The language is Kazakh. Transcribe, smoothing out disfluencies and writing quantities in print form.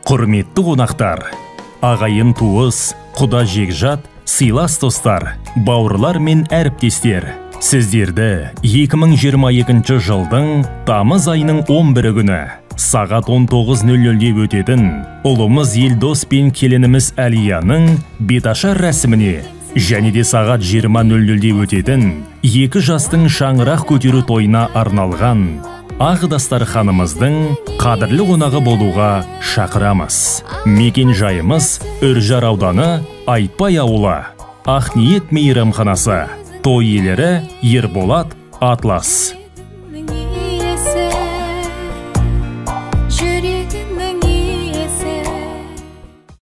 Құрметті қонақтар, ағайын туыс, құда жекжат, сыйлас достар, бауырлар мен әріптестер, сіздерді 2022 жылдың тамыз айының 11 күні сағат 19:00-де өтетін ұлымыз Елдос пен келініміз Әлияның беташар рәсіміне және де сағат 20:00-де өтетін екі жастың шаңырақ көтеру тойына арналған ақ дастарханымыздың қадірлі қонағы болуға шақырамыз. Мекен жайымыз Үржар ауданы, Айтбай ауылы, Ақниет мейрамханасы. Той иелері Ерболат, Атлас. Жүрегім